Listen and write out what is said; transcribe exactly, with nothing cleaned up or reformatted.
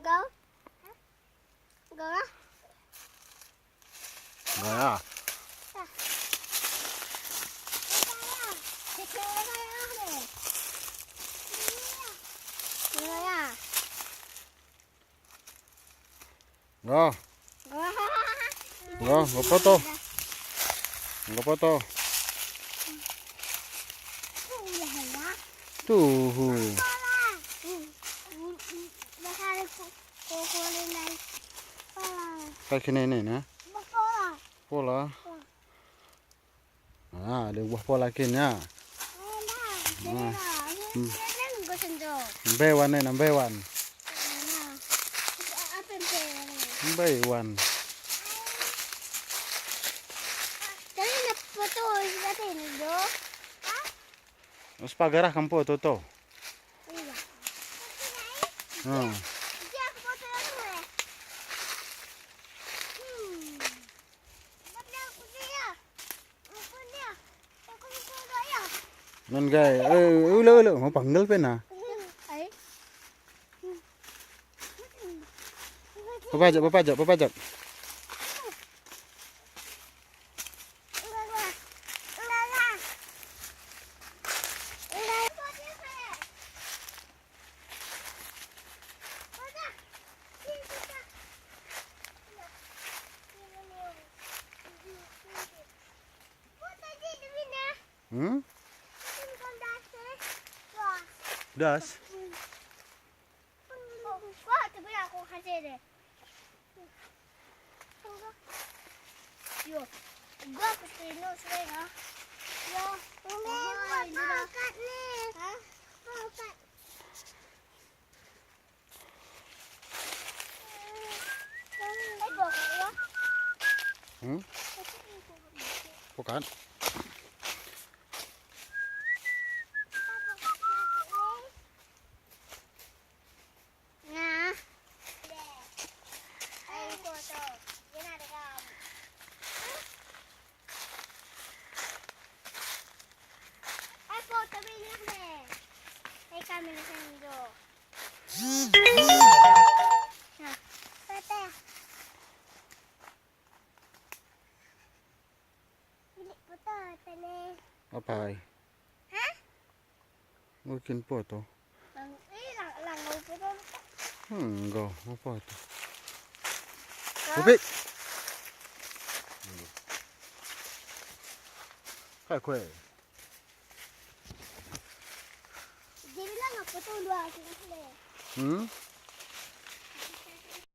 Go. Go lah. Nah, ya. Nah, ya. Nah. Nah, ngapa tuh? Ngapa tuh? Tuh. Kayak gini nih, nah. Pola. Ah, ada buah pola kin ya. Nah. Hmm. Mbewan ena, mbewan. Mbewan. Sepagarah kempo toto. Hmm. Men kai, eh, ula, ula, mau panggil pe nah. Pepajak, pepajak, pepajak. Hmm? Das? Yo, gua ke sini sudah. Yo, ini angkat nih. Hah? Angkat. Hmm? Bukan. Nah. Eh, foto minyak deh. Eh, kami di sini, Jo. Nah, foto. Ini foto apa nih? Apa ai? Hah? Mungkin foto. Lang, eh, lang, lang, lang, foto. Hmm, enggak, apa itu? Hah? Upik. Kayak kue. Jadi lang apa tuh dua akhirnya? Hmm?